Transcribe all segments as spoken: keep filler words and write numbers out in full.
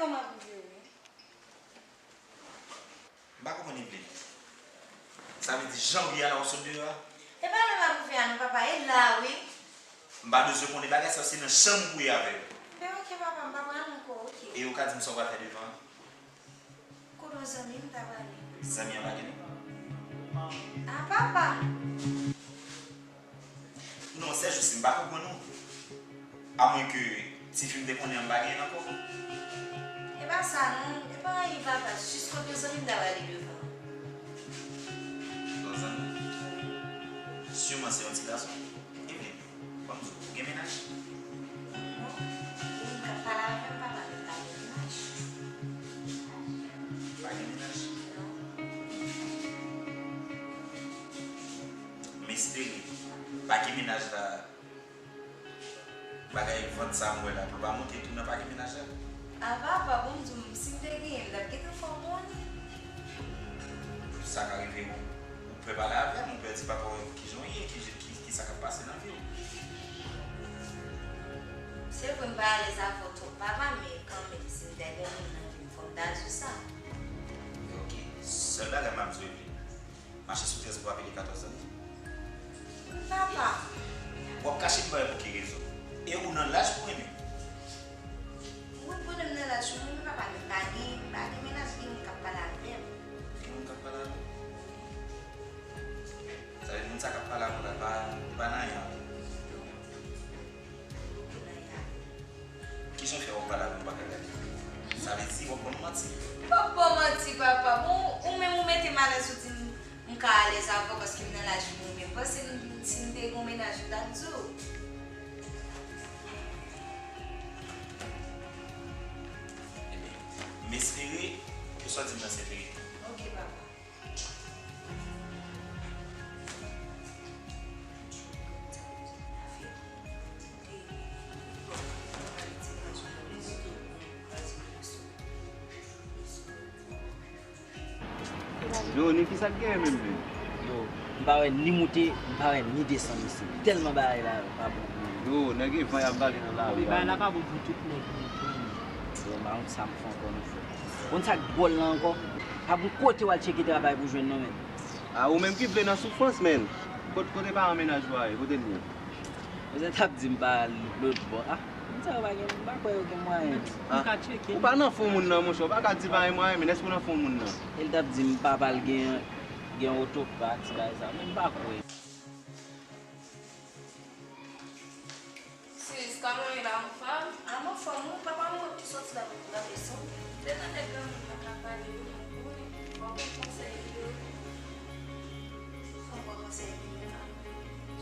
Kòman pou yo, wi? M pa konprann Eveline. Sa vle di jan w ye a la w sot deyò a? E pa lè m ap rive a non papa, e la wi. M pa bezwen konnen bagay sa yo, se nan chanm pou w ye avè yo. Ben oke papa, m pa pral ankò, oke. E ou ka di m sa w pral fè devan an? Kote yon zanmi m ta prale. Zanmi an pa gen non? A papa! Non, sè jis, m pa konprann ou. Amwenke tifi m te konnen an m pa genyen l ankò. E pa sa non, e pa anyen papa, jis kote yon zanmi m ta prale devan. Yon zanmi? Siman se yon ti gason. Eveline, ban m di w, ou gen mennaj? Non, gen moun k ap pale avè m papa, men m pa gen mennaj. Pa gen mennaj? Non. M espere pa gen mennaj la. Bagay vant sa m wè la, pou l pa monte tou nan pake mennaj la. A papa, bon m di w, si m te genyen l, l t ap gentan fè w konnen. Sa ka rive ou, ou pè pale avè m, ou pè di papa w kijan w ye, ki, ki, ki sa k ap pase nan vi w. Se vre m pa alèz avè w twòp papa, men kanmenm, si m ta gen yon moun nan vi m, fò m ta di w sa. Ok, sèl bagay m ap di w, Eveline, mache sou tèt pou w apele katòz ane. Wi papa. W ap kache m bagay pou ki rezon? E ou nan laj pou renmen? Wi, konnen m nan laj pou renmen papa, men m pa gen, m pa gen mennaj, gen moun k ap pale avè m. Gen moun k ap pale avè w? Sa vle di moun sa k ap pale avè w la pa, li pa nan anyen avè w? Kijan w fè w ap pale avè m, ou pa ka gade m? Sa vle di w ap ban m manti? M p ap ba w manti papa. Bon, ou menm ou mete m alèz, ou di m, m ka alèz avè w paske m nan laj pou renmen. M panse m, si m te gen yon mennaj, m t ap di w. Ebyen, m espere ke sa w di m nan se verite. Ok papa. Yo, ni kisa k genyen menm, menm? Yo, m pa wè ni moute, m pa wè ni desann isi. Tèlman bagay la pa bon pou mwen. Yo, nèg e van y ap vale nan lari a. Bagay la pa bon pou tout nèg, menm. Yo, m pa konn sa m fè ankò, non, frè. Konn sa k dwòl la ankò? Pa gon kote w al tcheke travay pou jwenn, non, menm. A, ou menm ki vle nan soufrans, menm. Kot, kote paran mennaj ou a ye? Kote l ye? Ou se t ap di m pa al lòt bò. A, moun sa yo pa gen, m pa kwè yo gen mwayen. A, ou pa nan fon moun nan, monchè. Ou pa ka di pa gen mwayen, men èske ou nan fon moun nan? E l t ap di m papa l gen, gen otopat, ti bagay sa. Men m pa kwè. Sis, kòman w ye la, anfòm? A, m anfòm, wi. Papa m kot ki soti la pou gade son. Se nan nèg granmoun nan k ap pale, wi, mwen konnen. Bon, bon konsèy li yo. Bon, bon konsèy li yo.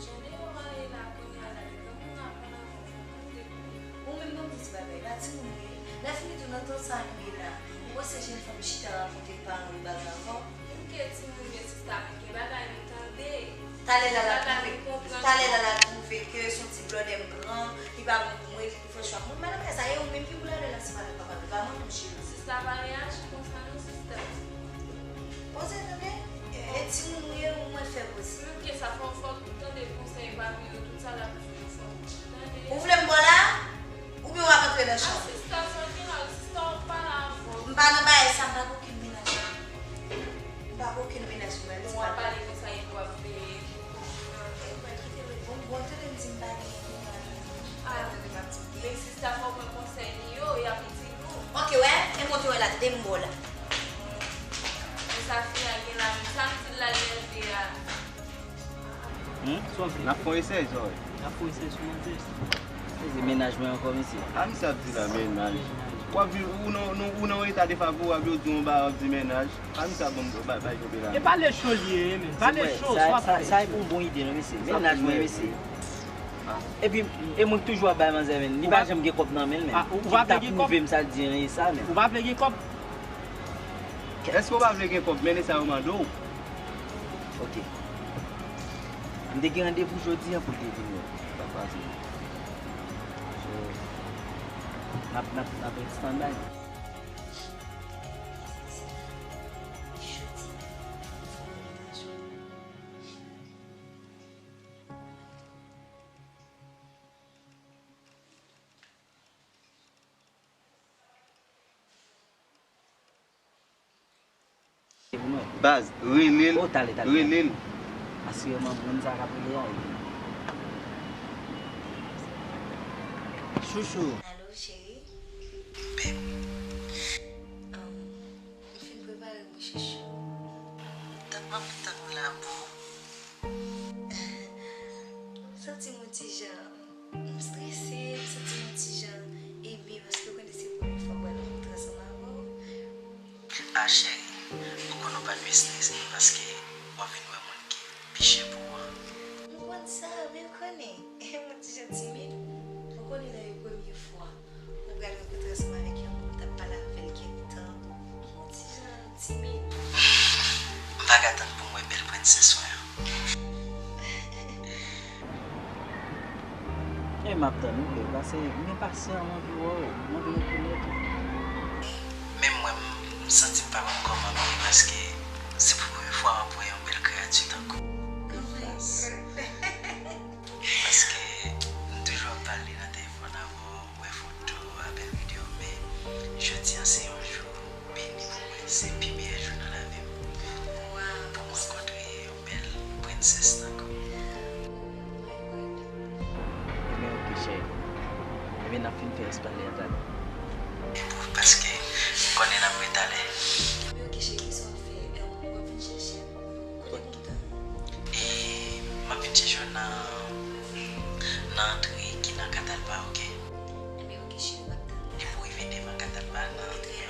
Jan de yo marye la, kounye a la, nèg granmoun nan ap pale avè w, fò w tande pou li. Ou menm, ban m di ti bagay, pa timoun ou ye. Lè fini tou, nan tan sa nou ye la, ou wè se jèn fanm chita rakonte paran yo bagay ankò? Enke timoun gen sista, men gen bagay nou tande. Talè la l ap twouve, talè la l ap twouve ke se yon ti blòdè m pran, li pa bon pou mwen, epi pou fè chwa pou mwen. Madanm kay sa, e ou menm ki pou lale nan ti madanm papa m, li pa mwen menm cheri. Sista pa reyaji konsa non sista. Poze tande, e, e timoun ou ye, ou mwen fè poze. Menm ke sa fò, fò tande konsèy papi yo, tout sa l ap di yo fò tande. Ou vle m bò la? Oubyen w ap antre nan chanm? A sista, sa w gen la, sista w ap pale avè w. M pa nan bagay sa, m pa gen okenn mennaj. M pa gen okenn mennaj, m pa di. Bon, w ap pale konsa, epi w ap peye. Bon, bon, tande m di m pa gen mennaj. A, tande m ap di w. Men sista, fò w pran konsèy li yo, y ap itil ou. Ok, wè, e monte wè la, tande m bò la. Men sa fi a gen la, men sa m di l la, li leve a. Hmm? N ap fè yon esèy, sa w wè. N ap fè yon esèy sou manzè. Se mennaj mwen ankò, mesye. A misye ap di la, mennaj. W ap viv, ou nan, ou nan yon eta defavori, w ap vin di yon bagay, w ap di mennaj. A misye ap ban m bay, bay kanpe la. E pa lechon li ye, men. Pa lechon, sa, sa, sa e pou yon bon ide, non, mesye. Mennaj mwen, mesye. Epi, e mwen ki toujou ap bay manzè, men. Li pa janm gen kòb nan men l, men. Ki ta pwouve m sa l di an ye sa, men. Ou pa vle gen kòb? Èske w pa vle gen kòb? Men sa yo mande w. Ok. M te gen randevou jodi a pou l te vini. Sa pase. So, n ap, n ap, n ap ret standby. Baz, rele l. Oh, talè, talè, rele l. Asirèman, moun sa k ap rele a, e. Chouchou. Alo, cheri. Beb. Um, m fin prepare, mon chouchou. Tank m ap tann ou la, boo. M santi m yon ti jan, m strese, m santi m yon ti jan eme, paske w konnen se premye fwa m pral rankontre ansanm avè w. A cheri, ou konn ou pa dwe strese paske w ap vin wè moun ki pi chè pou ou an. M konn sa, men w konnen, m yon ti jan timid. Ou konnen lè e premye fwa ou pral rankontre ansanm avèk yon moun, w t ap pale avè l kèk tan. M yon ti jan timid. M pa ka tann pou m wè bèl prensès mwen an. E m ap tann ou, bro, pase m enpasyan, m anvi wè w, m anvi rekonèt ou. Menm mwen, m, m santi m pa konn kòman m ye, paske se pou premye fwa m ap wè yon bèl kreyati tankou w. Paske m toujou ap pale nan telefòn avè w, wè foto, apèl videyo, men jodi a se yon jou beni pou mwen, se pi meyè jou nan lavi m. Pou m rankontre yon bèl prensès tankou w. Ebyen, oke, cheri. Ebyen, n ap fin fè espas li a talè. E pou, paske m konnen n ap wè talè. Ebyen, oke, cheri, kisa w ap fè? Em, w ap vin chèche m? Kote pou m tann ou? E, m ap vin chèche w nan, nan antre ki nan Katalpa, oke? Ebyen, oke, cheri, m ap tann ou. Depi w rive devan Katalpa, nan, e, e, e,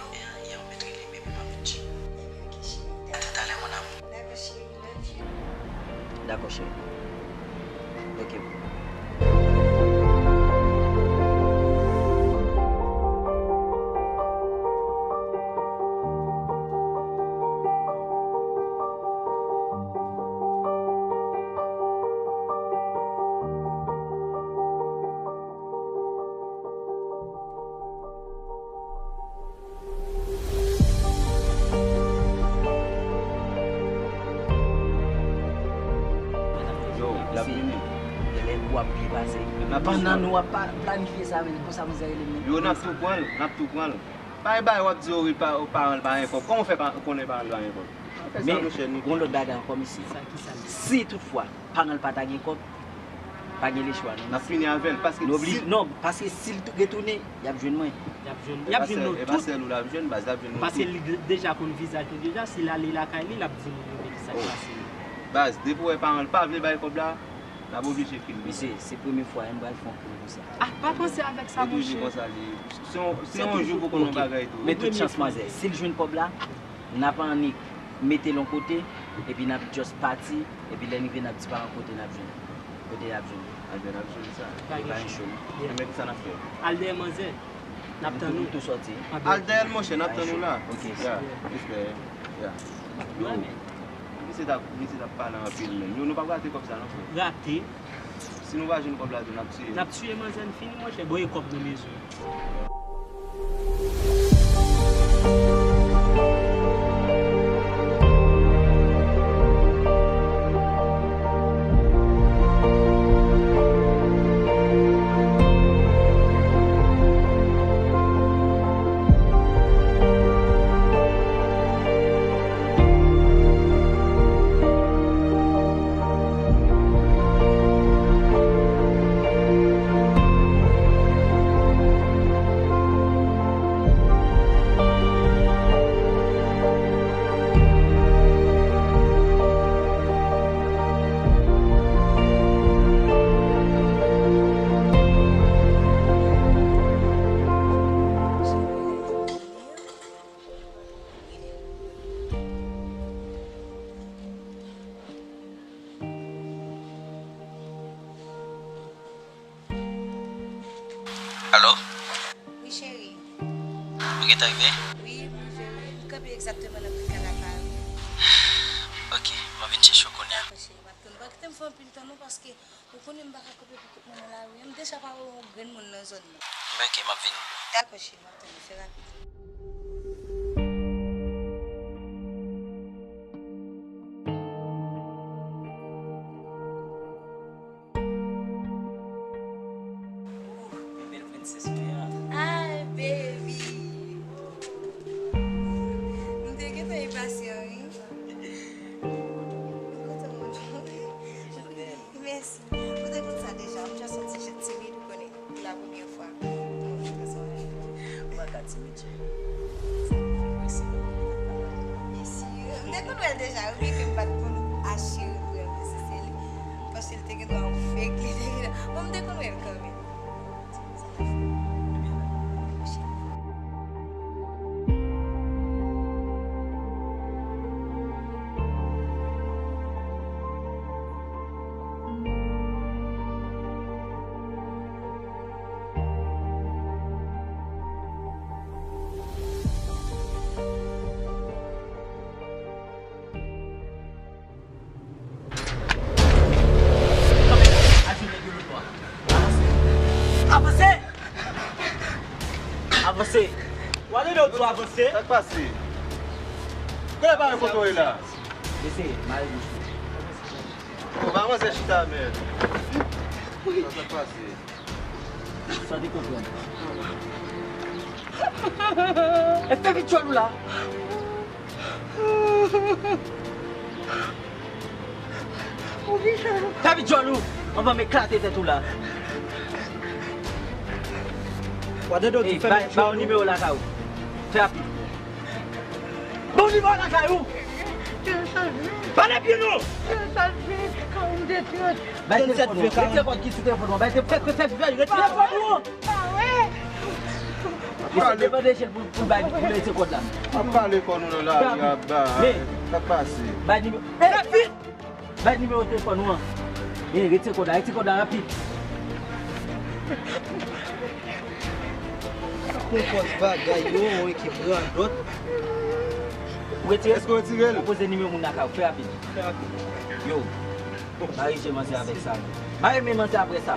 ou mèt rele m, epi m ap vin chèche w. Ebyen, oke, cheri. A toutalè, mon amour. Dakò, cheri, love you. Dakò, cheri. Ok, boo. Yo, l ap vini. Genlè w ap byen pase. Pandan nou ap pa-, planifye sa, men konsa manzè rele m. Yo, n ap tou pran l, n ap tou pran l. Pa gen bagay w ap di, o, wi, pa, paran l pa gen kòb. Kòman w fè pa, konnen paran l pa gen kòb? Fè sa, monchè, Niki. Men, gon lòt bagay ankò, mesye. Sa ki sa, mesye? Si toutfwa, paran l pa ta gen kòb, pa gen lechwa, non. N ap fini avè l, paske si... Non, paske si l tou-, retounen, y ap jwenn mwen. Y ap jwenn, y ap jwenn nou tout. E pa sèl ou l ap jwenn, baz, l ap jwenn nou tout. Paske li de-, deja konn vizaj nou deja, si l ale lakay li, l ap di moun yo men ki sa k pase. Baz, depi w wè paran l pa vle bay kòb la, n ap oblije kil li. Mesye, se premye fwa, m pral fè yon kil konsa. Ah, pa panse avèk sa, monchè. Li toujou konsa, li. Se yon, se yon jou pou konnen yon bagay tou. Men tout chans, manzè, si l jwenn kòb la, n ap annik mete l yon kote, epi n ap just pati, epi lè n rive n ap di paran kote n ap jwenn. Kote y ap jwenn. Anben, n ap jwenn sa. E pa yon cho, non. Men kisa n ap fè? Al dèyè manzè. N ap tann ou. Ou tou sòti. Al dèyè l, monchè, n ap tann ou la. Ok. Ya, respè. Ya. Yo, mesye t ap, mesye t ap pale anpil menm. Yo, nou p ap rate kòb sa non, frè. Rate. Si nou pa jwenn kòb la tou, n ap tiye. N ap tiye manzè, n fini, monchè. Bon, e kòb nou bezwen. Alo? Wi, cheri. Ou gentan rive? Wi, m rive, wi. M kanpe egzakteman nan pwen kay la, wi. Ok, m ap vin chèche w kounye a. Dakò, cheri, m ap tann. Pa kite m fè anpil tan non, paske ou konnen m pa ka kanpe pou kont mwen nan lari a. M deja pa wè yon grenn moun nan zòn nan. Oke, m ap vini. Dakò, cheri, m ap tann ou. Fè rapid. Ooh, men bèl prensès mwen an. Ay, baby. M te gentan enpasyan, wi. Deja, wi, ke m pa t konn asire vrèman si se li. Paske li te gen dwa yon fake, li te gen dwa. Bon, m te konn wè l kanmenm. Avanse! Avanse! Wale lòt ou avanse! Sa k pase? Kote pa yon kote w ye la? Mesye, mare bouch ou. Ou pa manzè chita, men. Sa k pase? Sa te konprann. E fè vit djòl ou la. Fè vit djòl ou. Anvan m eklate tèt ou la. Wadando di fè vit djòl ou. Ba w nimewo lakay ou. Fè rapid. Bon nivo lakay ou. Pale byen non. Bay telefòn ki sou telefòn ou. Bay telefòn. Fè, fè, fè, fè, retire telefòn ou. Li se devan de je l pou, pou bay, pou lese kòd la. Ap pale kò nou nan lari a ba. Sa k pase? Bay nimewo. Bay nimewo telefòn ou an. Retire kòd la, retire kòd la rapid. Pou fòs bagay yo, ou ki pran dòt. Ou retire? Èske w retire l? Ou poze nimewo moun nan kay ou, fè rapid. Fè rapid. Yo. Mare je manzè avèk sa. Mare men manzè apre sa.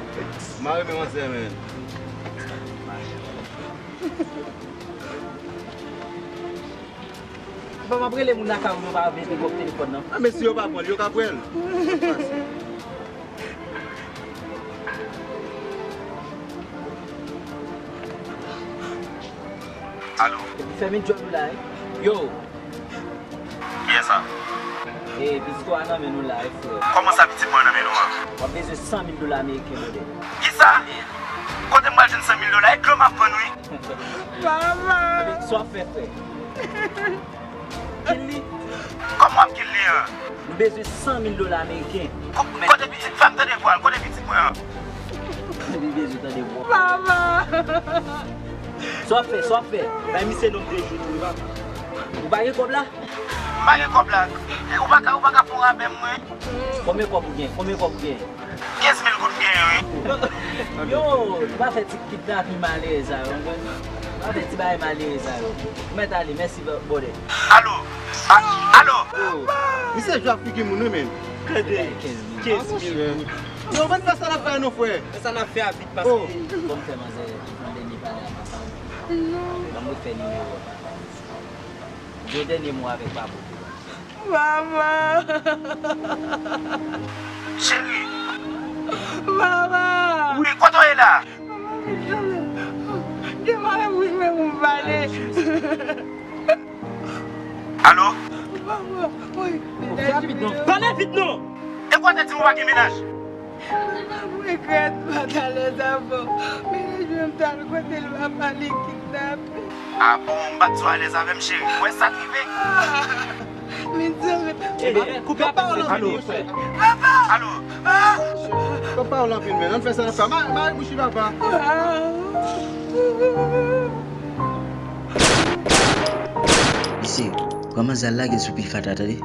Mare men manzè, men. Bon, m ap rele moun lakay ou, yo pa vle te gwo telefòn nan. Ah, men si yo pa pran l, yo ka pran l. Alo. Epi fèmen djòl ou la, wi. Yo. Kiyès sa? E, pitit ou a nan men nou la, wi, frè. Kòman sa pitit mwen nan men nou an? W ap bezwen san mil dola ameriken, brother. Kisa? Kote m pral jwenn san mil dola? E dlo m ap vann, wi. Mama! Sa w ap fè, frè? Kill li. Kòman w ap kill li an? Nou bezwen san mil dola ameriken. Ko-, kote pitit? Fè m tande vwa l. Kote pitit mwen an? Li bezwen tande vwa w. Mama! Sa w ap fè, sa w ap fè? Bay misye nonm de jou tou, wi, papa. Ou pa gen kòb la? M pa gen kòb la. Ou pa ka, ou pa ka fè yon rabè mwen? Konbyen kòb ou gen? Konbyen kòb ou gen? Kenz mil goud m genyen, wi. Yo, nou pa fè ti kidnapin malere sa yo, ou konprann? Nou pa fè ti bagay malere sa yo. Ou mèt ale, mèsi, brother. Alo? A-, alo? Yo, misye jwe ak figi moun, wi, men. Kenz mil. Kenz mil. Yo, bann fè sa n ap fè non, frè. Fè sa n ap fè a vit, paske. Bon, fè manzè, mande li pale a papa. Ban mwen fè nimewo a. Di yon dènye mo avèk papa w. Mama! Cheri! Mama! Wi, kote w ye la? Mama, vin jwenn mwen. Demare bouch mwen pou m pale. Alo? Mama, wi. Pale vit non. E kote di w pa gen mennaj? Mwen regrèt m pa t alèz avè w. Menaj mwen m t al kote l, papa li kidnape. A bon, m pa t di w alèz avè m, cheri. Ou wè sa k rive? Li di w. Koupe apèl la. Alo. Alo. Kòb pa w la anpil, men. Ann fè sa n ap fè. Ma-, mare bouch li, papa. Mesye, pran manzè al lage l sou pil fatra, tande?